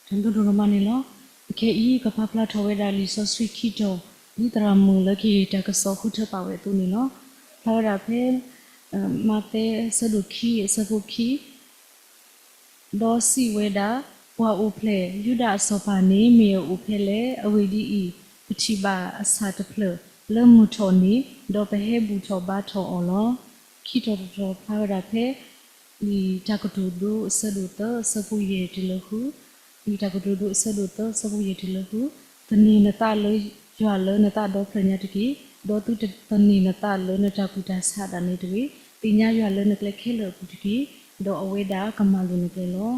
တၢ်ဒိတကမၣ်န့ၣ်လီၤ. အခဲအံၤ ကပာ်ဖျါထီၣ်ဝဲဒၣ်လံာ်စီဆှံခံတီၤ, ဒ်သရၣ်မုၣ်လၢကဟ့ၣ်တၢ်ကစီၣ်ဃုထၢပာ်ဝဲအသိးန့ၣ်လီၤ. ဖျါဝဲဒၣ်ဖဲ မးသဲအဆၢဒိၣ်ခံအဆၢဖိခံ ဒီးစံးဝဲဒၣ်, ပှၤအိၣ်ဖျဲၣ်ယူဒၤအစီၤပၤန့ၣ် မ့ၢ်အအိၣ်ဖဲလဲၣ်. အဂ့ၢ်ဒ်အံၤ, ပထံၣ်ဘၣ်အဆၣ်တဖျၢၣ်လၢမုာ်ထီၣ်န့ၣ်, ဒီးပဟဲဘူၣ်ထီၣ်ဘါထီၣ်အီၤလီၤ. ခံတီၤတတီၤဖျါဝဲဒၣ်ဖဲ လံာ်တၢ်ကတိၤဒိအဆၢဒိၣ်သၢအဆၢဖိယဲၢ်တုၤလၢဃု, လံာ်တၢ်ကတိၤဒိအဆၢဒိၣ်သၢအဆၢဖိယဲၢ်တုၤလၢဃု, သန့ၤနသးလၢယွၤလၢနသးဒီဖျၢၣ်ညါတက့ၢ်, ဒီးသုတသန့ၤနသးလၢနတၢ်ကူၣ်တၢ်ဆးဒၣ်နဲတဂ့ၤ, သ့ၣ်ညါယွၤလၢနကျဲခဲလၢာ်အပူၤတက့ၢ်, ဒီးအဝဲဒၣ်ကမၤလိာ်နကျဲလီၤ.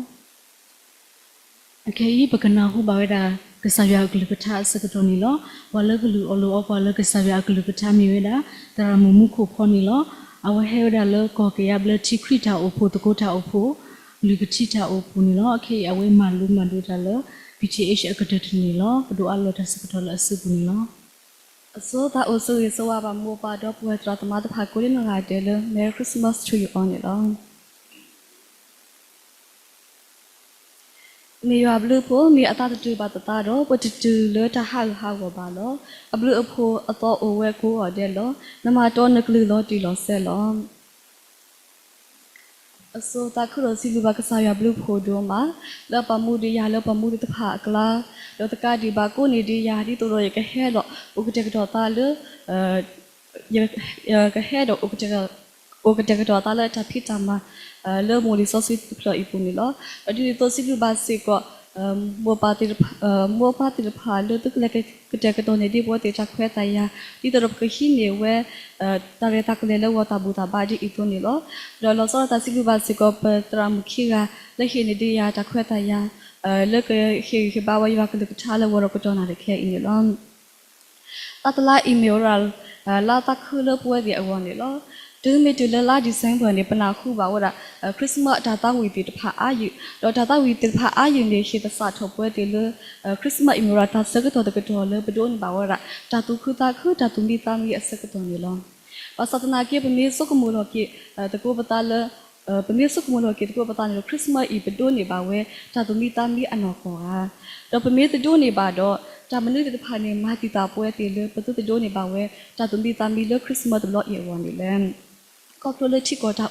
အခဲအံၤ ပကနၢ်ဟူဘၣ်ဝဲဒၣ် ကစၢ်ယွၤအကလုၢ်ကထါအဆၢကတီၢ်န့ၣ်လီၤ. ပှၤလၢကလုၢ်အီၣ်လိအီပှၤလၢကစၢ်ယွၤအကလုၢ်ကထါမ့ၢ်ဝဲဒၣ် သရၣ်မုၣ်မူခိၣ်ဖီန့ၣ်လီၤ. အဝဲဟဲဝဲဒၣ်လၢကီၢ်ကယါဘျၢထံခရံာ်တၢ်အိၣ်ဖှိၣ်သကိးတၢ်အိၣ်ဖှိၣ် လွံၢ်ကထံၣ်တၢ်အိၣ်ဖှိၣ်န့ၣ်လီၤ. အခဲအံၤအဝဲမၤလိမၤဒိးတၢ်လၢ ပံၣ်ထံၣ်အ့ၣ် အကတၢၢ်တန့ၢ်လီၤ. ပဒိးအးလီၤတၢ်ဆၢကတီၢ်လၢအစုပူၤန့ၣ်လီၤ. အဆိ သးအိၣ်ဆၢဂ့ၤဆၢဝါဘၣ်မိၢ်ပၢ်ဒီပုၢ်ဝဲၢ်သရၣ်သမါတဖၣ်ကိးဒံနီၢ်ဂၤဒဲးလၢ Merry Christmas to you all န့ၣ်လီၤ. မ့ၢ်ယွၤအဘျုးအဖှိၣ် မ့ၢ်အသးတတုၤဘၣ်သသးဒီး ပတတုၤလၢတၢ်ဟးဂူာ်ဟးဂီၤဘၣ်လီၤ. အဘျုးအဖှိၣ်အသီအိၣ်ဝဲကိးဂၤဒဲးလီၤ. နမၤတီနကလုၢ်လီၤတံၢ်လီၤဆဲးလီၤ. အဆိ သးခုဒီးစံးဘျုးဘၣ်ကစၢ်ယွၤအဘျုးအဖှိၣ်ဒိၣ်မး လၢအပာ်မူဒံးယၤလၢပှၤမူသ့ၣ်တဖၣ်အကျါ, ဒီးသကးဒံးဘၣ်ကိးန့ၢ်ဒံးယၤ ဒ်သိးဒီးယကဟဲဒီးအိၣ်ကတဲာ်ကတီၤသးလၢ ယ ကဟဲဒီး အိၣ်ကတဲာ်ကတီၤသးလၢတၢ်ဖံးတၢ်မၤ လၢမိၢ်လံာ်စီဆှံတဖျၢၣ်အံၤအပူၤန့ၣ်လီၤ. ဒီးဒ်န့ၣ်အသိးစံးဘျုးဘၣ်စ့ၢ်ကီး မိၢ်ပၢ်သ့ၣ်တဖၣ် မိၢ်ပၢ်သ့ၣ်တဖၣ်လၢသုကလဲၤကတဲာ်ကတီၤန့ၢ်ဒံးပဝဲသ့ၣ် တၢ်ခွဲးတၢ်ယာ် ဒ်သိးဒီးပကဟံးန့ၢ်ဝဲ တၢ်ရဲၣ်တၢ်ကျဲၤလၢဂီၤသးဘူးသးဘါဒ်အံၤအသိးန့ၣ်လီၤ. ဒီးလီၤဆီဒၣ်တၢ်စံးဘျုးဘၣ်စ့ၢ်ကီး ပသရၣ်မုၣ်ခံဂၤ လၢဟ့ၣ်န့ၢ်ဒံးယၤတၢ်ခွဲးတၢ်ယာ် လၢကဟ့ၣ်ဂံၢ်ဟ့ၣ်ဘါဝဲယွၤကလုၢ်ကထါလၢဂီၤဒီးကတီၢ်နၣ်ရံၣ်ခဲအံၤန့ၣ်လီၤ. တၢ်တလါအံၤမ့ၢ်ဝဲဒၣ် လါသးခုလၢပဝဲသ့ၣ်အဂီၢ်န့ၣ်လီၤ. တုၤမ့ၢ်တုၤလၢလါ December န့ၣ် ပနၢ်ဟူဘၣ်ဝဲဒၣ် Christmas အတၢ်သးဝံၣ်သ့ၣ်တဖၣ်အါယုာ်, ဒီးတၢ်သးဝံၣ်သ့ၣ်တဖၣ်အါယုာ်န့ၣ် ဟ့ၣ်သဆၣ်ထီၣ်ပဝဲသ့ၣ်လၢ Christmas အံၤမ့ၢ်ဝဲဒၣ်တၢ်ဆၢကတီၢ်တကတီၢ်လၢပဒိးန့ၢ်ဘၣ်ဝဲဒၣ် တၢ်သူၣ်ခုသးခု တၢ်သူၣ်မံသးမံအဆၢကတီၢ်န့ၣ်လီၤ. ဘၣ်ဆၣ်သနာ်က့ ပမ့ၢ်ဆိကမိၣ်လီၤက့ၤသကိးပသးလၢ ပမ့ၢ်ဆိကမိၣ်လီၤက့ၤသကိးပသးန့ၣ်ဒီး Christmas အံၤ ပဒိးန့ၢ်ဘၣ်ဝဲ တၢ်သူၣ်မံသးမံအနီၢ်ကီၢ်ဧါ. ဒီးပမ့ၢ်တဒိးန့ၢ်ဘၣ်ဒီး တၢ်မနုၤသ့ၣ်တဖၣ်န့ၣ် မၤတံာ်တာ်ပဝဲသ့ၣ်လၢ ပသုတဒိးန့ၢ်ဘၣ်ဝဲ တၢ်သူၣ်မံသးမံလၢ Christmas တဘျီအံၤအဂီၢ်န့ၣ်လဲၣ်. ခီဖျိလၢထံကီၢ်တၢ်အိၣ်သးသ့ၣ်တ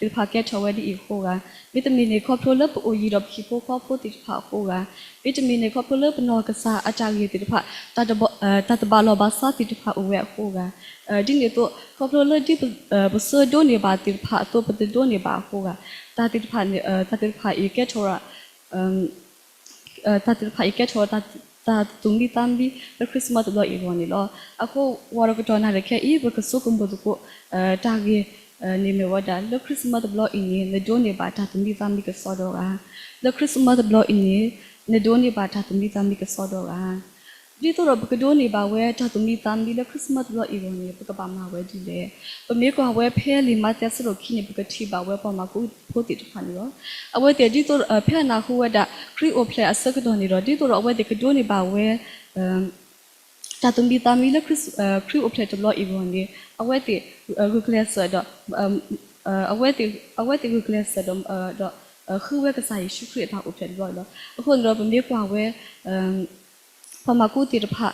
ဖၣ်ကဲထီၣ်ဝဲဒ်အံၤအဃိဧါ, မ့တမ့ၢ်န့ၣ် ခီဖျိလၢပအိၣ်ယံၤဒီးပဟံၣ်ဖိဃီဖိသ့ၣ်တဖၣ်အဃိဧါ, မ့တမ့ၢ်န့ၣ် ခီဖျိလၢပနီၢ်ကစၢ်အတၢ်ဂ့ၢ်သ့ၣ်တဖၣ် တၢ်တဘၣ်လီၢ်ဘၣ်စးသ့ၣ်တဖၣ်အိၣ်ဝဲအဃိဧါ, ဒ်န့ၣ်အသိး ခီဖျိလၢဒ်ပဆၢဒိးန့ၢ်ဘၣ်သ့ၣ်တဖၣ်အသိး ပတဒိးန့ၢ်ဘၣ်အဃိဧါ, တၢ်သ့ၣ်တဖၣ်န့ၣ် တၢ်သ့ၣ်တဖၣ်အံၤကဲထီၣ် တၢ်သ့ၣ်တဖၣ်အံၤကဲထီၣ် တၢ်သူၣ်မံသးမံလၢ Christmas တဘျီအံၤအဂီၢ်န့ၣ်လီၤ. အဃိ ဂီၤဒီးကတီၢ်နၣ်ရံၣ်ခဲအံၤ ပကဆိကမိၣ်သကိး တၢ်ဂ့ၢ်န့ၣ်မ့ၢ်ဝဲဒၣ် လၢ Christmas တဘျီအံၤန့ၣ် နဒိးန့ၢ်ဘၣ်တၢ်သူၣ်မံသးမံကစီဒီဂၤ, လၢ Christmas တဘျီအံၤန့ၣ် နဒိးန့ၢ်ဘၣ်တၢ်သူၣ်မံသးမံကစီဒီဂၤ ဒ်သိးဒီးပကဒိးန့ၢ်ဘၣ်ဝဲတၢ်သူၣ်မံသးမံလၢ Christmas တဘျီအံၤအဂီၢ်န့ၣ် ပကဘၣ်မၤဝဲဒ်လဲၣ်. ပမ့ၢ်ကွၢ်ဝဲဖဲလံာ်မးသဲအဆၢဒိၣ်ခံန့ၣ် ပကထံၣ်ဘၣ်ဝဲပှၤမၤကူဖိသ့ၣ်တဖၣ်န့ၣ်လီၤ. အဝဲသ့ၣ်ဒ်သိး ဖဲအနၢ်ဟူဝဲဒၣ် ခရံာ်အိၣ်ဖျဲၣ်အဆၢကတီၢ်န့ၣ်ဒီး ဒ်သိးဒီးအဝဲသ့ၣ်ကဒိးန့ၢ်ဘၣ်ဝဲ တၢ်သူၣ်မံသးမံလၢ ခရံာ်အိၣ်ဖျဲၣ်တဘျီအံၤအဂီၢ်န့ၣ် အဝဲသ့ၣ် ဂုာ်ကျဲးစၢးဒီး အဝဲသ့ၣ် အဝဲသ့ၣ်ဂုာ်ကျဲးစၢးဒီး ဒီး ဃုဝဲကစၢ်ယ့ၣ်ၡူးခရံာ်အတၢ်အိၣ်ဖျဲၣ်တဘျီအံၤလီၤ. အဃိန့ၣ်ဒီး ပမ့ၢ်ကွၢ်ဝဲ ပှၤမၤကူသ့ၣ်တဖၣ်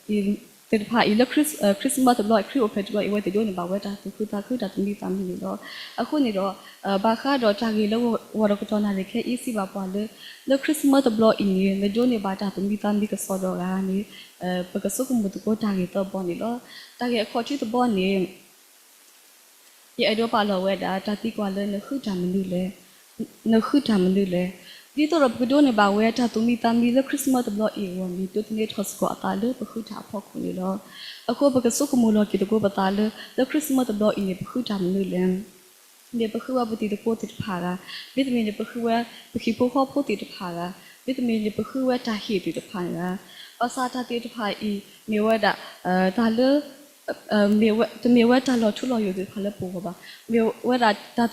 သ့ၣ်တဖၣ်အံၤလၢ Christmas တဘျီ ခရံာ်အိၣ်ဖျဲၣ်တဘျီအံၤ အဝဲသ့ၣ်ဒိးန့ၢ်ဘၣ်ဝဲတၢ်သူၣ်ခုသးခု တၢ်သူၣ်မံသးမံန့ၣ်လီၤ. အဃိန့ၣ်ဒီး ဘၣ်ဃးဒီးတၢ်ဂ့ၢ်လၢဂီၤဒီးကတီၢ်နၣ်ရံၣ်ခဲအံၤစံးဘၣ်ပှၤလၢ လၢ Christmas တဘျီအံၤန့ၣ် နဒိးန့ၢ်ဘၣ်တၢ်သူၣ်မံသးမံကစီဒီဂၤန့ၣ် ပကဆိကမိၣ်သကိးတၢ်ဂ့ၢ်သၢဘီန့ၣ်လီၤ. တၢ်ဂ့ၢ်အခီၣ်ထံးတဘီန့ၣ် ယအဲၣ်ဒိးပာ်လီၤဝဲဒၣ် တၢ်သံကွၢ်လၢ နဃုတၢ်မနုၤလဲၣ်, နဃုတၢ်မနုၤလဲၣ်. ဒ်သိးဒီးပကဒိးန့ၢ်ဘၣ်ဝဲတၢ်သူၣ်မံသးမံလၢ Christmas တဘျီအံၤအဂီၢ်န့ၣ် ဒိးသန့ၤထီၣ်စ့ၢ်ကီးအသးလၢပဃုတၢ်အဖီခိၣ်န့ၣ်လီၤ. အဃိပကဆိကမိၣ်လီၤက့ၤသကိးပသးလၢ လၢ Christmas တဘျီအံၤန့ၣ် ပဃုတၢ်မနုၤလဲၣ်. မ့ၢ်ပဃုဝဲပတံၤသကိးသ့ၣ်တဖၣ်ဧါ, မ့တမ့ၢ်န့ၣ်ပဃုဝဲပဟံၣ်ဖိဃီဖိသ့ၣ်တဖၣ်ဧါ, မ့တမ့ၢ်န့ၣ်ပဃုဝဲတၢ်ဟ့ၣ်သ့ၣ်တဖၣ်န့ၣ်ဧါ. ဘၣ်ဆၣ်တၢ်သ့ၣ်တဖၣ်အံၤ မ့ၢ်ဝဲဒၣ် တၢ်လၢ မ့ၢ်ဝဲ တမ့ၢ်ဝဲတၢ်လီၤထူလီၤယိာ်သ့ၣ်တဖၣ်လၢပဂီၢ်ဘၣ်, မ့ၢ်ဝဲဒၣ်တၢ်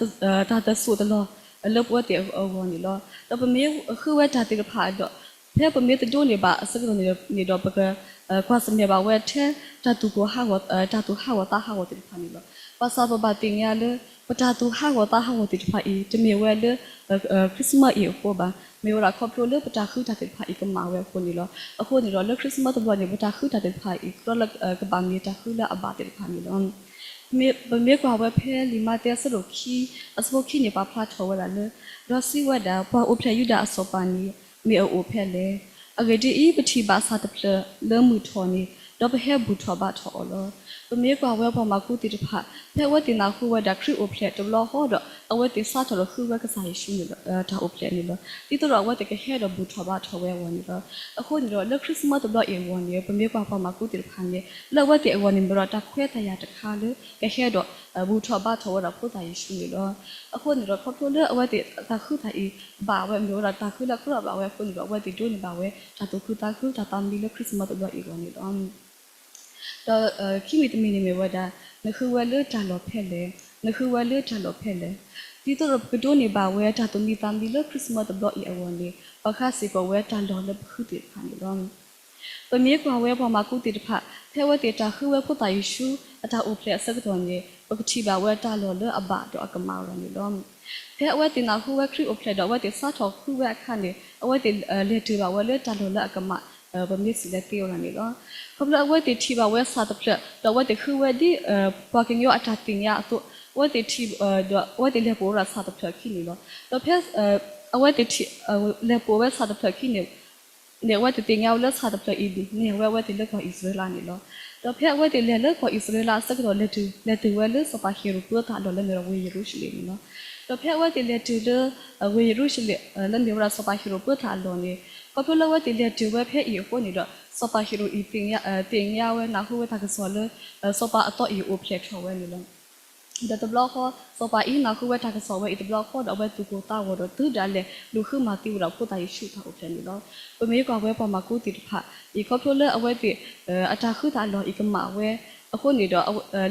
တစိၢ်တလီၢ်လၢပဝဲသ့ၣ်အဂီၢ်န့ၣ်လီၤ. ဒီးပမ့ၢ်ဃုဝဲတၢ်သ့ၣ်တဖၣ်ဒီး ဖဲပမ့ၢ်တဒိးန့ၢ်ဘၣ်အဆၢကတီၢ်န့ၣ်ဒီး ပက ကွၢ်ဆၢၣ်မဲာ်ဘၣ်ဝဲထဲ တၢ်သူၣ်ဟးဂီၤသးဟးဂီၤသ့ၣ်တဖၣ်န့ၣ်လီၤ. ဘၣ်ဆၣ်ပဘၣ်သ့ၣ်ညါလၢ ပတၢ်သူၣ်ဟးဂီၤသးဟးဂီၤသ့ၣ်တဖၣ်အံၤ တမ့ၢ်ဝဲလၢ Christmas အံၤအဃိဘၣ်, မ့ၢ်ဝဲဒၣ်ခီဖျိလၢပတၢ်ဃုတၢ်သ့ၣ်တဖၣ်အံၤကမၣ်ဝဲအဃိန့ၣ်လီၤ. အဃိန့ၣ်ဒီးလၢ Christmas တဘျီန့ၣ် ပတၢ်ဃုတၢ်သ့ၣ်တဖၣ်အံၤ ကြၢးလၢကဘၣ်မ့ၢ်တၢ်ဃုလၢအဘၣ်သ့ၣ်တဖၣ်န့ၣ်လီၤ. ပမ့ၢ်ကွၢ်ဝဲဖဲလံာ်မးသဲအဆၢဒိၣ်ခံ အဆၢဖိခံန့ၣ် ပာ်ဖျါထီၣ်ဝဲဒၣ်လၢ ဒီးစံးဝဲဒၣ် ပှၤအိၣ်ဖျဲၣ်ယူဒၤအစီၤပၤန့ၣ် မ့ၢ်အအိၣ်ဖဲလဲၣ်. အဂ့ၢ်ဒ်အံၤ, ပထံၣ်ဘၣ်ဆၣ်တဖျၢၣ်လၢမုၢ်ထီၣ်န့ၣ်, ဒီးပဟဲဘူၣ်ထီၣ်ဘါထီၣ်အီၤလီၤ. ပမ့ၢ်ကွၢ်ဝဲပှၤမၤကူသ့ၣ်တဖၣ် ဖဲအဝဲသ့ၣ်နၢ်ဟူဝဲဒၣ်ခရံာ်အိၣ်ဖျဲၣ်တဘျီဃီဒီး အဝဲသ့ၣ်စးထီၣ်ဒီးဃုဝဲကစၢ်ယ့ၣ်ၡူးန့ၣ် တၢ်အိၣ်ဖျဲၣ်န့ၣ်လီၤ. ဒ်သိးဒီးအဝဲသ့ၣ်ကဟဲဒီးဘူၣ်ထီၣ်ဘါထီၣ်ဝဲအဂီၢ်န့ၣ်လီၤ. အဃိန့ၣ်ဒီးလၢ Christmas တဘျီအံၤအဂီၢ်န့ၣ် ပမ့ၢ်ကွၢ်ပှၤမၤကူသ့ၣ်တဖၣ်န့ၣ် လၢအဝဲသ့ၣ်အဂီၢ်န့ၣ် မ့ၢ်ဒီးတၢ်ခွဲးတၢ်ယာ်တခါလၢ ကဟဲဒီး ဘူၣ်ထီၣ်ဘါထီၣ်ဝဲဒၣ်ဖိသၣ်ယ့ၣ်ၡူးန့ၣ်လီၤ. အဃိန့ၣ်ဒီးခီဖျိလၢအဝဲသ့ၣ်တၢ်ဃုတၢ်အံၤဘၣ်ဝဲ မ့ၢ်ဝဲဒၣ်တၢ်ဃုလၢအကြၢးဘၣ်ဝဲအဃိန့ၣ်ဒီး အဝဲသ့ၣ်ဒိးန့ၢ်ဘၣ်ဝဲ တၢ်သူၣ်ခုသးခု တၢ်သးမံလၢ Christmas တဘျီအံၤအဂီၢ်န့ၣ်လီၤ. ဒီးခံမံၤတမံၤန့ၣ်မ့ၢ်ဝဲဒၣ် နဃုဝဲလၢတၢ်လီၢ်ဖဲလဲၣ်, နဃုဝဲလၢတၢ်လီၢ်ဖဲလဲၣ်. ဒ်သိးဒီးပကဒိးန့ၢ်ဘၣ်ဝဲတၢ်သူၣ်မံသးမံလၢ Christmas တဘျီအံၤအဂီၢ်န့ၣ် ဘၣ်ဃးစ့ၢ်ကီးဝဲတၢ်လီၢ်လၢပဃုသ့ၣ်တဖၣ်န့ၣ်လီၤ. ပမ့ၢ်ကွၢ်ဝဲပှၤမၤကူသ့ၣ်တဖၣ် ဖဲအဝဲသ့ၣ်တၢ်ဃုဝဲဖိသၣ်ယ့ၣ်ၡူးအတၢ်အိၣ်ဖျဲၣ်အဆၢကတီၢ်န့ၣ် ပကထံၣ်ဘၣ်ဝဲတၢ်လီၢ်လၢအဘၣ်ဒီးအကမၣ်လီၤန့ၣ်လီၤ. ဖဲအဝဲသ့ၣ်နၢ်ဟူဝဲခရံာ်အိၣ်ဖျဲၣ်ဒီးအဝဲသ့ၣ်စးထီၣ်ဃုဝဲအခါန့ၣ် အဝဲသ့ၣ်လဲၤတုၤဘၣ်ဝဲလၢတၢ်လီၢ်လၢအကမၣ် ပမ့ၢ်စံးလဲၤသ့ဝဲဒၣ်န့ၣ်လီၤ. ခီဖျိအဝဲသ့ၣ်ထံၣ်ဘၣ်ဝဲဆၣ်တဖျၢၣ် ဒီးအဝဲသ့ၣ်ဃုဝဲဒ် ပှၤကညီအတၢ်သ့ၣ်ညါအသိး အဝဲသ့ၣ်ထံၣ် ဒီးအဝဲသ့ၣ်လဲၤပိာ်ဝဲဒၣ်ဆၣ်တဖျၢၣ်အခံန့ၣ်လီၤ. ဒီးဖဲ အဝဲသ့ၣ်ထံၣ် လဲၤပိာ်ဝဲဆၣ်တဖျၢၣ်အခံန့ၣ် န့ၣ်အဝဲသ့ၣ်သ့ၣ်ညါဝဲလၢဆၣ်တဖျၢၣ်အံၤန့ၢ်ဝဲအဝဲသ့ၣ်လၢကီၢ်အံၣ်စရ့လးန့ၣ်လီၤ. ဒီးဖဲအဝဲသ့ၣ်လဲၤလၢကီၢ်အံၣ်စရ့လးအဆၢကတီၢ် လဲၤတုၤ လဲၤတုၤဝဲလၢစီၤပၤဟ့ၤရိာ်ပၢတၢ်အလီၢ်လၢမ့ၢ်ဝ့ၢ်ယရူၤၡလ့ၣ်န့ၣ်လီၤ. ဒီးဖဲအဝဲသ့ၣ်လဲၤတုၤလၢ ဝ့ၢ်ယရူၤၡလ့ၣ် လၢမ့ၢ်ဝဲဒၣ်စီၤပၤဟ့ၤရိာ်ပၢတၢ်အလီၢ်န့ၣ် ခီဖျိလၢအဝဲသ့ၣ်လဲၤတုၤဝဲဖဲအံၤအဃိန့ၣ်ဒီး စီၤပၤဟ့ၤရိာ်အံၤ သ့ၣ်ညါဝဲနၢ်ဟူဝဲတၢ်ကစီၣ်လၢ စီၤပၤအသီအံၤအိၣ်ဖျဲၣ်ထီၣ်ဝဲန့ၣ်လီၤ. ဒီးတဘျီဃီ စီၤပၤအံၤနၢ်ဟူဝဲတၢ်ကစီၣ်ဝဲအံၤတဘျီဃီဒီး အဝဲသူၣ်ကိၢ်သးဂီၤဒီး တုၤဒၣ်လဲာ်လူၤဃုမၤသံဝဲဒၣ်ဖိသၣ်ယ့ၣ်ၡူးတၢ်အိၣ်ဖျဲၣ်န့ၣ်လီၤ. ပမ့ၢ်ကွၢ်ဝဲပှၤမၤကူသ့ၣ်တဖၣ်အံၤ ခီဖျိလၢအဝဲသ့ၣ် အတၢ်ဃုသးအလီၢ်အံၤကမၣ်ဝဲအဃိန့ၣ်ဒီး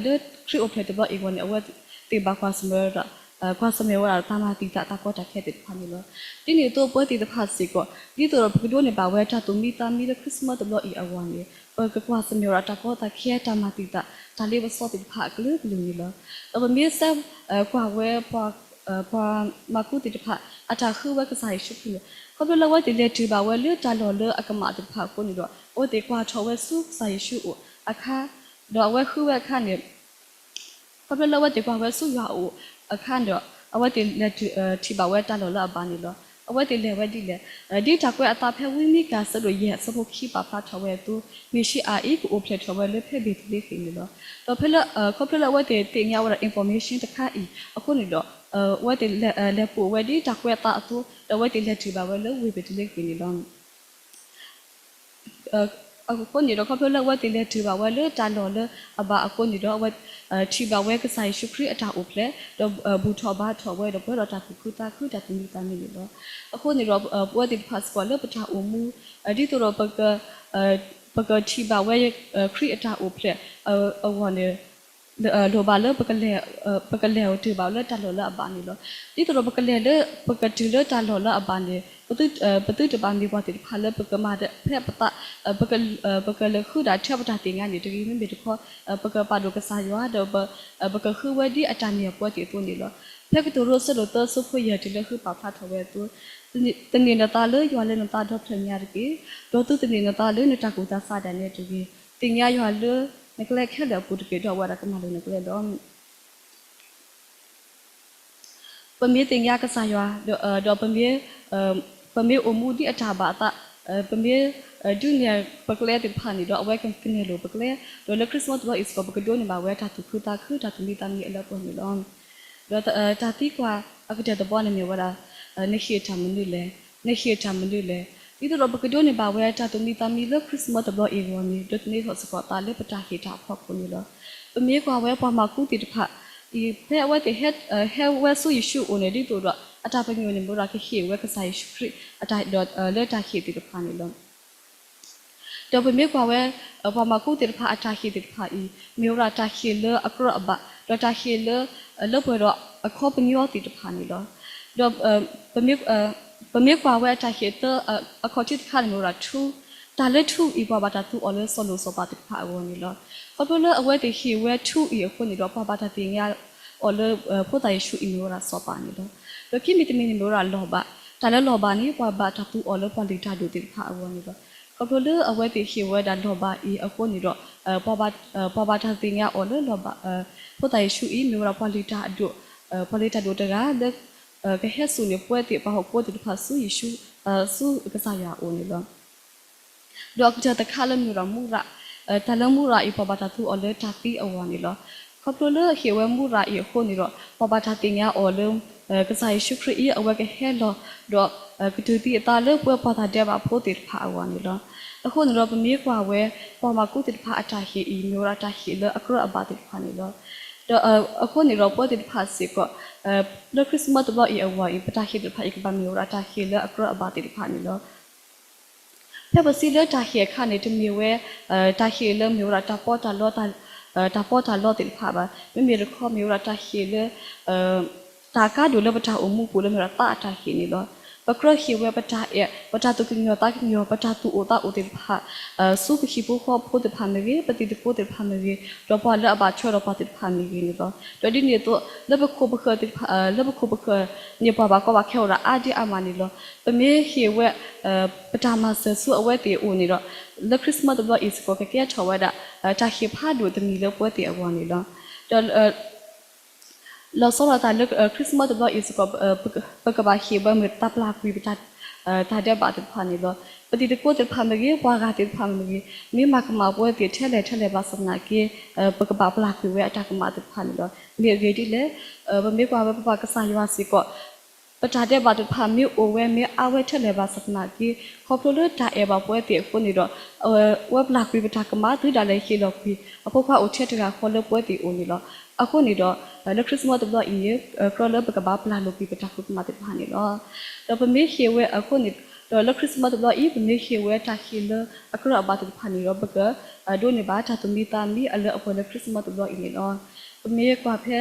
လၢခရံာ်အိၣ်ဖျဲၣ်တဘျီအံၤအဂီၢ်န့ၣ် အဝဲသ့ၣ်ဘၣ်ကွၢ်ဆၢၣ်မဲာ်ဝဲဒၣ် ကွၢ်ဆၢၣ်မဲာ်ဝဲဒၣ်တၢ်မၤသံသးတၢ်ကီတၢ်ခဲသ့ၣ်တဖၣ်န့ၣ်လီၤ. ဒ်န့ၣ်အသိးပဝဲသ့ၣ်တဖၣ်စ့ၢ်ကီး ဒ်သိးဒီးပကဒိးန့ၢ်ဘၣ်ဝဲတၢ်သူၣ်မံသးမံလၢ Christmas တဘျီအံၤအဂီၢ်န့ၣ် ပကကွၢ်ဆၢၣ်မဲာ်ဝဲဒၣ်တၢ်ကီတၢ်ခဲတၢ်မၤသံသး တၢ်လ့ပစီသ့ၣ်တဖၣ်အကလုာ်ကလုာ်န့ၣ်လီၤ. ဒီးပမ့ၢ်ဆဲးကွၢ်ဝဲ ပှၤမၤကူသ့ၣ်တဖၣ် အတၢ်ဃုဝဲကစၢ်ယ့ၣ်ၡူးခရံာ်န့ၣ် ခီဖျိလၢအဝဲသ့ၣ်လဲၤတုၤဘၣ်ဝဲလၢတၢ်လီၢ်လၢအကမၣ်သ့ၣ်တဖၣ်အဃိန့ၣ်ဒီး အဝဲသ့ၣ်ကွၢ်ထီၣ်ဝဲဆူကစၢ်ယ့ၣ်ၡူးအိၣ်အခါ ဒီးအဝဲဃုဝဲအခါန့ၣ် ခီဖျိလၢအဝဲသ့ၣ်ကွၢ်ဝဲဆူယွၤအအိၣ်အခါဒီး အဝဲသ့ၣ်လဲၤထံၣ်ဘၣ်ဝဲတၢ်လီၢ်လၢအဘၣ်န့ၣ်လီၤ. အဝဲသ့ၣ်လဲၤဝဲဒ်လဲၣ်. ဒ်တၢ်ကွဲးအသးဖဲဝံမံကၤအဆၢဒိၣ်ယဲၢ်အဆၢဖိခံပာ်ဖျါထီၣ်ဝဲအသိး မ့ၣ်ၡံအၤအံၤကအိၣ်ဖျဲၣ်ထီၣ်ဝဲလၢဖဲဘ့းသလ့ဃ့ၣ်န့ၣ်လီၤ. ဒီးဖဲလၢ ခီဖျိလၢအဝဲသ့ၣ်သ့ၣ်ညါဝဲဒၣ် information တခါအံၤအဃိန့ၣ်ဒီး အဝဲသ့ၣ်လဲၤပိာ်ဝဲဒ်တၢ်ကွဲးအသးအသိး ဒီးအဝဲသ့ၣ်လဲၤထံၣ်ဘၣ်ဝဲလၢဝ့ၢ်ဘ့းသလ့ဃ့ၣ်န့ၣ်လီၤ. အဃိန့ၣ်ဒီး ခီဖျိလၢအဝဲသ့ၣ်လဲၤတုၤဘၣ်ဝဲလၢတၢ်လီၢ်လၢအဘၣ်အဃိန့ၣ်ဒီး အဝဲထံၣ်ဘၣ်ဝဲကစၢ်ယ့ၣ်ၡူးခရံာ်အတၢ်အိၣ်ဖျဲၣ် ဒီးဘူၣ်ထီၣ်ဘါထီၣ်ဝဲဒီးပှဲၤဒီးတၢ်သူၣ်ခုသးခုတၢ်သူၣ်မံသးမံန့ၣ်လီၤ. အဃိန့ၣ်ဒီး ပဝဲသ့ၣ်တဖၣ်စ့ၢ်ကီးလၢပတၢ်အိၣ်မူ ဒ်သိးဒီး ပကထံၣ်ဘၣ်ဝဲ ခရံာ်အတၢ်အိၣ်ဖျဲၣ်အဂီၢ်န့ၣ် လိၣ်ဘၣ်လၢ ပကလဲၤတုၤဘၣ်လၢတၢ်လီၢ်လၢအဘၣ်န့ၣ်လီၤ. ဒ်သိးဒီးပကလဲၤလၢ ပကတုၤလၢတၢ်လီၢ်လၢအဘၣ်န့ၣ် ပသုတဘၣ်မ့ၢ်ပှၤသ့ၣ်တဖၣ်လၢပကမၤဖဲပသး ပကလဲၤဃုဒၣ်ထဲပတၢ်သ့ၣ်ညါန့ၣ်တဂ့ၤ, မ့မ့ၢ်တခီ ပကပာ်ဒိၣ်ကစၢ်ယွၤ ဒီး ပကဃုဝဲဒ်အတၢ်မ့ၢ်အပှဲၤသ့ၣ်အသိးန့ၣ်လီၤ. ဖဲကတိၤဒိအဆၢဒိၣ်သၢအဆၢဖိယဲၢ်တုၤလၢဃုပာ်ဖျါထီၣ်ဝဲအသိး, သန့ၤနသးလၢယွၤလၢနသးဒီဖျၢၣ်ညါတက့ၢ်. ဒီးသုသန့ၤနသးလၢနတၢ်ကူၣ်တၢ်ဆးဒၣ်နဲတဂ့ၤ. သ့ၣ်ညါယွၤလၢနကျဲခဲလၢာ်အပူၤတက့ၢ်, ဒီးအဝဲဒၣ်ကမၤလိာ်နကျဲလီၤ. ပမ့ၢ်သ့ၣ်ညါကစၢ်ယွၤ ဒီး ပမ့ၢ်အိၣ်မူဒ်အတၢ်ဘၣ်အသး, ပမ့ၢ်ဒုးနဲၣ်ပကျဲသ့ၣ်တဖၣ်န့ၣ်ဒီး အဝဲကနဲၣ်လိာ်ပကျဲ, ဒီးလၢ Christmas တဘျီအံၤစ့ၢ်ကီး ပကဒိးန့ၢ်ဘၣ်ဝဲတၢ်သူၣ်ခုသးခု တၢ်သူၣ်မံသးမံအလၢပှဲၤန့ၣ်လီၤ. ဒီးတၢ်သံကွၢ်အကတၢၢ်တဘီန့ၣ်မ့ၢ်ဝဲဒၣ် နဟ့ၣ်တၢ်မနုၤလဲၣ်, နဟ့ၣ်တၢ်မနုၤလဲၣ်. ဒ်သိးဒီးပကဒိးန့ၢ်ဘၣ်ဝဲတၢ်သူၣ်မံသးမံလၢ Christmas တဘျီအံၤအဂီၢ်န့ၣ် ဒိးသန့ၤထီၣ်စ့ၢ်ကီးသးလၢပတၢ်ဟ့ၣ်တၢ်အဖီခိၣ်န့ၣ်လီၤ. ပမ့ၢ်ကွၢ်ဝဲပှၤမၤကူသ့ၣ်တဖၣ်အံၤ ဖဲအဝဲသ့ၣ် ဟဲဝဲဆူယ့ၣ်ၡူးအအိၣ်န့ၣ် ဒ်သိးဒီးအတၢ်ပညိၣ်န့ၣ်မ့ၢ်ဝဲဒၣ်ကဟ့ၣ်ဝဲကစၢ်ယ့ၣ်ၡူးခရံာ် လၢတၢ်ဟ့ၣ်သ့ၣ်တဖၣ်န့ၣ်လီၤ. ဒီးပမ့ၢ်ကွၢ်ဝဲ ပှၤမၤကူသ့ၣ်တဖၣ်အတၢ်ဟ့ၣ်သ့ၣ်တဖၣ်အံၤ မ့ၢ်ဝဲဒၣ်တၢ်ဟ့ၣ်လၢအကြၢးအဘၣ်, ဒီးတၢ်ဟ့ၣ်လၢ လၢပှဲၤဒီးအခီပညီသ့ၣ်တဖၣ်န့ၣ်လီၤ. ဒီး ပမ့ၢ်ကွၢ်ဝဲအတၢ်ဟ့ၣ်သၢအခီၣ်ထံးတခါန့ၣ်မ့ၢ်ဝဲဒၣ်ထူ, တၢ်လၢထူအံၤ ပှၤဘၣ်တၢ်သူအီၤလၢစီၤလိၣ်စီၤပၤသ့ၣ်တဖၣ်အဂီၢ်န့ၣ်လီၤ. ခီဖျိလၢအဝဲသ့ၣ်ဟ့ၣ်ဝဲထူအံၤအဃိန့ၣ်ဒီး ပှၤဘၣ်တၢ်သ့ၣ်ညါအီၤလၢ ဖိသၣ်ယ့ၣ်ၡူးအံၤမ့ၢ်ဝဲဒၣ်စီၤပၤန့ၣ်လီၤ. ဒီးခံမံၤတမံၤန့ၣ်မ့ၢ်ဝဲဒၣ်လီၤဘၣ်, တၢ်လၢလီၤဘၣ်န့ၣ် ပှၤဘၣ်တၢ်သူအီၤလၢပှၤလုၢ်တၢ်ဒိၣ်သ့ၣ်တဖၣ်အဂီၢ်န့ၣ်လီၤ. ခီဖျိလၢအဝဲသ့ၣ်ဟ့ၣ်ဝဲဒၣ်လီၤဘၣ်အံၤအဃိန့ၣ်ဒီး ပှၤဘၣ်တၢ်သ့ၣ်ညါအီၤလၢလီၤဘၣ်, ဖိသၣ်ယ့ၣ်ၡူးအံၤ မ့ၢ်ဝဲဒၣ်ပှၤလုၢ်တၢ်ဒိၣ်, ပှၤလုၢ်တၢ်ဒိၣ်တဂၤလၢ ကဟဲစိာ်န့ၢ်ပဝဲသ့ၣ်ပှၤဟီၣ်ခိၣ်ဖိသ့ၣ်တဖၣ်ဆူယ့ၣ်ၡူး, ဆူကစၢ်ယွၤအအိၣ်န့ၣ်လီၤ. ဒီးအကတၢၢ်တခါလၢမ့ၢ်ဝဲဒၣ်မူရၤ, တၢ်လၢမူရၤအံၤ ပှၤဘၣ်တၢ်သူအီၤလၢတၢ်သံအဂီၢ်န့ၣ်လီၤ. ခီဖျိလၢအဟ့ၣ်ဝဲမူရၤအံၤအဃိန့ၣ်ဒီး ပှၤဘၣ်တၢ်သ့ၣ်ညါအီၤလၢ ကစၢ်ယ့ၣ်ၡူးခရံာ်အံၤ အဝဲကဟဲလီၤ ဒီးကတူၢ်သံအသးလၢပဝဲပှၤတၢ်ဒဲးဘးဖိသ့ၣ်တဖၣ်အဂီၢ်န့ၣ်လီၤ. အဃိန့ၣ်ဒီးပမ့ၢ်ကွၢ်ဝဲ ပှၤမၤကူသ့ၣ်တဖၣ်အတၢ်ဟ့ၣ်အံၤ မ့ၢ်ဝဲဒၣ်တၢ်ဟ့ၣ်လၢအကြၢးအဘၣ်သ့ၣ်တဖၣ်န့ၣ်လီၤ. ဒီးအဃိန့ၣ်ဒီးပဝဲသ့ၣ်တဖၣ်စ့ၢ်ကီး လၢ Christmas တဘျီအံၤအဂီၢ်အံၤ ပတၢ်ဟ့ၣ်သ့ၣ်တဖၣ်အံၤ ကဘၣ်မ့ၢ်ဝဲဒၣ်တၢ်ဟ့ၣ်လၢအကြၢးအဘၣ်သ့ၣ်တဖၣ်န့ၣ်လီၤ. ဖဲပစံးလၢတၢ်ဟ့ၣ်အခါန့ၣ် တမ့ၢ်ဝဲ တၢ်ဟ့ၣ်လၢမ့ၢ်ဝဲဒၣ်တၢ်ပီးတၢ်လီ, တၢ်ပီးတၢ်လီသ့ၣ်တဖၣ်ဘၣ်. မ့မ့ၢ်တခီမ့ၢ်ဝဲဒၣ်တၢ်ဟ့ၣ်လၢ တၢ်ကါဒိၣ်လၢပတၢ်အိၣ်မူပူၤလၢမ့ၢ်ဝဲဒၣ်သးအတၢ်ဟ့ၣ်န့ၣ်လီၤ. ပကြၢးဟ့ၣ်ဝဲပတၢ်အဲၣ်, ပတၢ်သူၣ်ကညီၤသးကညီၤ, ပတၢ်သူၣ်အိၣ်သးအိၣ်သ့ၣ်တဖၣ် ဆူပဟံၣ်ဖိဃီဖိသ့ၣ်တဖၣ်မ့ၢ်ဂ့ၤ, ပတံၤသကိးသ့ၣ်တဖၣ်မ့ၢ်ဂ့ၤ, ဒီးပှၤလၢအဘၣ်ထွဲဒီးပှၤသ့ၣ်တဖၣ်မ့ၢ်ဂ့ၤန့ၣ်လီၤ. ဒီးဒ်န့ၣ်အသိး လၢပခိၣ်ပဃၢၤသ့ၣ်တဖၣ်, လၢပခိၣ်ပဃၢၤန့ၣ် ပှၤဘၣ်ကီဘၣ်ခဲအိၣ်ဒၣ်အါဒံအါမးန့ၣ်လီၤ. ပမ့ၢ်ဟ့ၣ်ဝဲ ပတၢ်မၤစၢၤဆူအဝဲသ့ၣ်အအိၣ်န့ၣ်ဒီး လၢ Christmas တဘျီအံၤစ့ၢ်ကီး ကကဲထီၣ်ဝဲဒၣ် တၢ်ဟ့ၣ်ဖးဒိၣ်တမံၤလၢပဝဲသ့ၣ်အဂီၢ်န့ၣ်လီၤ. ဒီး လီၤဆီဒၣ်တၢ်လၢ Christmas တဘျီအံၤစ့ၢ်ကီး ပကဘၣ်ဟ့ၣ်ဝဲမ့ၢ်တၢ်ပျၢ်ကွံာ်ပတၢ် တၢ်ဒဲးဘးသ့ၣ်တဖၣ်န့ၣ်လီၤ. ပတံၤသကိးသ့ၣ်တဖၣ်မ့ၢ်ဂ့ၤ, ပှၤဂၤသ့ၣ်တဖၣ်မ့ၢ်ဂ့ၤ, မ့ၢ်မၤကမၣ်ပဝဲသ့ၣ်ထဲလဲၣ်ထဲလဲၣ်ဘၣ်ဆၣ်သနာ်က့ ပကဘၣ်ပျၢ်ကွံာ်ဝဲအတၢ်ကမၣ်သ့ၣ်တဖၣ်န့ၣ်လီၤ. မ့ၢ်အဂ့ၢ်ဒ်လဲၣ်, ပမ့ၢ်ကွၢ်ဝဲပပၢ်ကစၢ်ယွၤစ့ၢ်ကီး ပတၢ်ဒဲးဘးသ့ၣ်တဖၣ်မ့ၢ်အိၣ်ဝဲမ့ၢ်အါဝဲထဲလဲၣ်ဘၣ်ဆၣ်သနာ်က့ ခီဖျိလၢတၢ်အဲၣ်ဘၣ်ပဝဲသ့ၣ်အဃိန့ၣ်ဒီး အဝဲပျၢ်ကွံာ်ပတၢ်ကမၣ် တုၤဒၣ်လဲာ်ဟ့ၣ်လီၤကွံာ် အဖိခွါအိၣ်ထဲတဂၤဃီလၢပဝဲသ့ၣ်အအိၣ်န့ၣ်လီၤ. အဃိန့ၣ်ဒီး လၢ Christmas တဘျီအံၤန့ၣ် ကြၢးလၢပကဘၣ်ပျၢ်လိာ်ကွံာ်ပတၢ်ဃုကမၣ်သ့ၣ်တဖၣ်န့ၣ်လီၤ. ဒီးပမ့ၢ်ဟ့ၣ်ဝဲအဃိန့ၣ်ဒီး လၢ Christmas တဘျီအံၤ ပမ့ၢ်ဟ့ၣ်ဝဲတၢ်ဟ့ၣ်လၢအကြၢးအဘၣ်သ့ၣ်တဖၣ်န့ၣ်ဒီး ပကဒိးန့ၢ်ဘၣ်တၢ်သူၣ်မံသးမံအလၢအပှဲၤလၢ Christmas တဘျီအံၤန့ၣ်လီၤ. ပမ့ၢ်ကွၢ်ဖဲ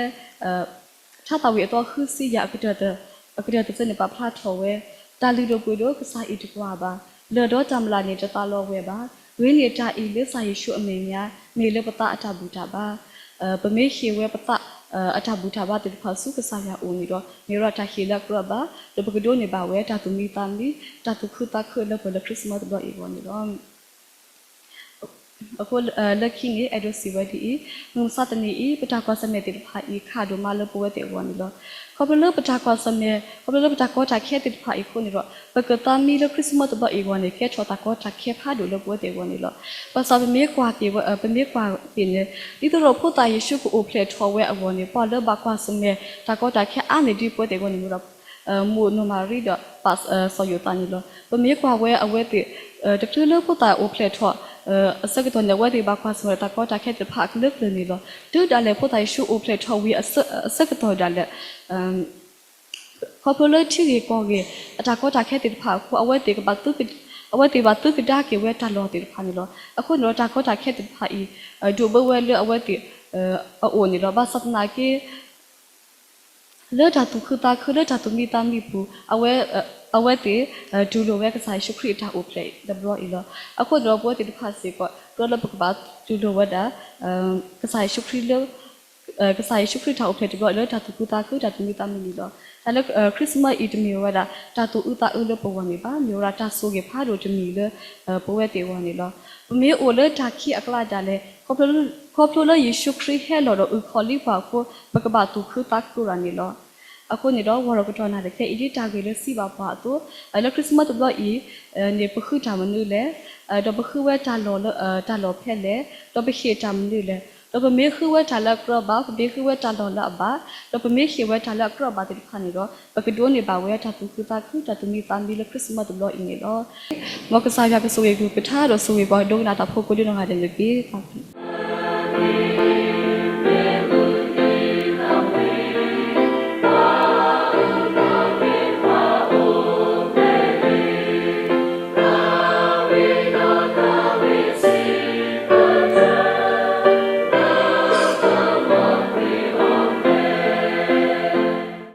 ထါသးဝံၣ်အသီဃုဆံယဲၢ် အကတၢၢ်တဆၢန့ၣ် ပာ်ဖျါထီၣ်ဝဲ, တၢ်လုၢ်ဒိၣ်ပှ့ၤဒိၣ်ကစၢ်အံၤတကွၢ်ဘၣ်, လၢၢ်ဒီးတၢ်မျၢ်န့ၣ်တသးလီဝဲဘၣ်, ဂ့ၤန့ၢ်တၢ်အံၤလၢကစၢ်ယ့ၣ်ၡူးအမဲာ်ညါ မ့ၢ်လၢပသးအတၢ်ဘူၣ်တၢ်ဘါ. ပမ့ၢ်ဟ့ၣ်ဝဲပသးအတၢ်ဘူၣ်တၢ်ဘါသ့ၣ်တဖၣ်ဆူကစၢ်ယွၤအအိၣ်န့ၣ်ဒီး မ့ၢ်ဝဲဒၣ်တၢ်ဟ့ၣ်လၢအကြၢးဘၣ်, ဒီးပကဒိးန့ၢ်ဘၣ်ဝဲတၢ်သူၣ်မံသးမံ, တၢ်သူၣ်ခုသးခုလၢပှဲၤလၢ Christmas တဘျီအံၤအဂီၢ်န့ၣ်လီၤ. အဃိလၢခံန့ၣ် အဲၣ်ဒိးစံးဝဲဒ်အံၤ, မုၢ်မဆါတနံၤအံၤ ပတၢ်ကွၢ်ဆၢၣ်မဲာ်သ့ၣ်တဖၣ်အံၤ ခးဒိၣ်မးလၢပဝဲသ့ၣ်အဂီၢ်န့ၣ်လီၤ. ခီဖျိလၢပတၢ်ကွၢ်ဆၢၣ်မဲာ်, ခီဖျိလၢပတၢ်ကီတၢ်ခဲသ့ၣ်တဖၣ်အံၤအဃိန့ၣ်ဒီး ပကသးမံလၢ Christmas တဘျီအံၤအဂီၢ်န့ၣ် ကဲထီၣ်တၢ်ကီတၢ်ခဲဖးဒိၣ်လၢပဝဲသ့ၣ်အဂီၢ်န့ၣ်လီၤ. ဘၣ်ဆၣ်ပမ့ၢ်ကွၢ်က့ၤဝဲ, ပမ့ၢ်ကွၢ်က့ၤန့ၣ် ဒ်သိးဒီးဖိသၣ်ယ့ၣ်ၡူးကအိၣ်ဖျဲၣ်ထီၣ်ဝဲအဂီၢ်န့ၣ် ပှၤလၢဘၣ်ကွၢ်ဆၢၣ်မဲာ်တၢ်ကီတၢ်ခဲအါန့ၢ်ဒံးပဝဲသ့ၣ်အဂီၢ်န့ၣ်မ့ၢ်ဒီး မိၢ်နီၢ်မၤရံဒီးပၢ်စီၤယိၤသးန့ၣ်လီၤ. ပမ့ၢ်ကွၢ်ဝဲအဝဲသ့ၣ် တချုးလၢဖိသၣ်အိၣ်ဖျဲၣ်ထီၣ်အဆၢကတီၢ်န့ၣ် အဝဲသ့ၣ်ဘၣ်ကွၢ်ဆၢၣ်မဲာ်တၢ်ကီတၢ်ခဲသ့ၣ်တဖၣ်အကလုာ်ကလုာ်န့ၣ်လီၤ. တုၤဒၣ်လဲာ်ဖိသၣ်ယ့ၣ်ၡူးအိၣ်ဖျဲၣ်ထီၣ်ဝံၤအဆၢကတီၢ်ဒၣ်လဲာ် ခီဖျိလၢထံဂ့ၢ်ကီၢ်ဂ့ၢ် အတၢ်ကီတၢ်ခဲသ့ၣ်တဖၣ်အဃိ အဝဲသ့ၣ်ဘၣ်သုကဒါက့ၤဝဲတၢ်လီၢ်သ့ၣ်တဖၣ်န့ၣ်လီၤ. အဃိန့ၣ်ဒီးတၢ်ကီတၢ်ခဲသ့ၣ်တဖၣ်အံၤ ဒိးဘၣ်ဝဲလၢအဝဲသ့ၣ်အအိၣ်န့ၣ်လီၤ. ဘၣ်ဆၣ်သနာ်က့ လၢတၢ်သူၣ်ခုသးခု လၢတၢ်သူၣ်မံသးမံပူၤ အဝဲသ့ၣ် တူၢ်လိာ်ဝဲကစၢ်ယ့ၣ်ၡူးခရံာ်အတၢ်အိၣ်ဖျဲၣ်တဘျီအံၤလီၤ. အဃိန့ၣ်ဒီးပဝဲသ့ၣ်တဖၣ်စ့ၢ်ကီး ကြၢးလၢပကဘၣ်တူၢ်လိာ်ဝဲဒၣ် ကစၢ်ယ့ၣ်ၡူးခရံာ်လၢ ကစၢ်ယ့ၣ်ၡူးခရံာ်တၢ်အိၣ်ဖျဲၣ်တဘျီအံၤလၢတၢ်သူၣ်ခုသးခု တၢ်သူၣ်မံသးမံန့ၣ်လီၤ. တၢ်လၢ Christmas အံၤတမ့ၢ်ဝဲဒၣ် တၢ်သူၣ်အုးသးအုးလၢပဂီၢ်န့ၣ်ဘၣ်, မ့ၢ်ဝဲဒၣ်တၢ်ဆိၣ်ဂ့ၤဖးဒိၣ်တမံၤလၢ ပဝဲသ့ၣ်အဂီၢ်န့ၣ်လီၤ. ပမ့ၢ်အိၣ်လၢတၢ်ခံးအကျါဒၣ်လဲာ် ခီဖျိလၢယ့ၣ်ၡူးခရံာ်ဟဲလီၤဒီးအုၣ်ခီၣ်လံပှၤအဃိ ပကဘၣ်သူၣ်ခုသးခုဒၣ်န့ၣ်လီၤ. အဃိန့ၣ်ဒီး ဝီၤဒီးကတီၢ်နၢ်တခဲအံၤ ဒ်တၢ်ဂ့ၢ်လၢစံးဘၣ်ပှၤအသိး လၢ Christmas တဘျီအံၤန့ၣ် ပဃုတၢ်မနုၤလဲၣ်, ဒီးပဃုဝဲတၢ်လီၢ်လၢ တၢ်လီၢ်ဖဲလဲၣ်, ဒီးပဟ့ၣ်တၢ်မနုၤလဲၣ်, ဒီးပမ့ၢ်ဃုဝဲတၢ်လၢအကြၢးဘၣ်, ပမ့ၢ်ဃုဝဲတၢ်လီၢ်လၢအဘၣ်, ဒီးပမ့ၢ်ဟ့ၣ်ဝဲတၢ်လၢအကြၢးဘၣ်သ့ၣ်တဖၣ်န့ၣ်ဒီး ပကဒိးန့ၢ်ဘၣ်ဝဲတၢ်သူၣ်ခုသးခု တၢ်သူၣ်မံသးမံလၢ Christmas တဘျီအံၤန့ၣ်လီၤ. မ်ကစၢ်ယွၤကဆိၣ်ဂ့ၤကလုၢ်ကထါဒီးဆိၣ်ဂ့ၤပှၤဒိကနၣ်တၢ်ဖိကိးဒ်နီၢ်ဂၤဒဲးန့ၣ်တက့ၢ်.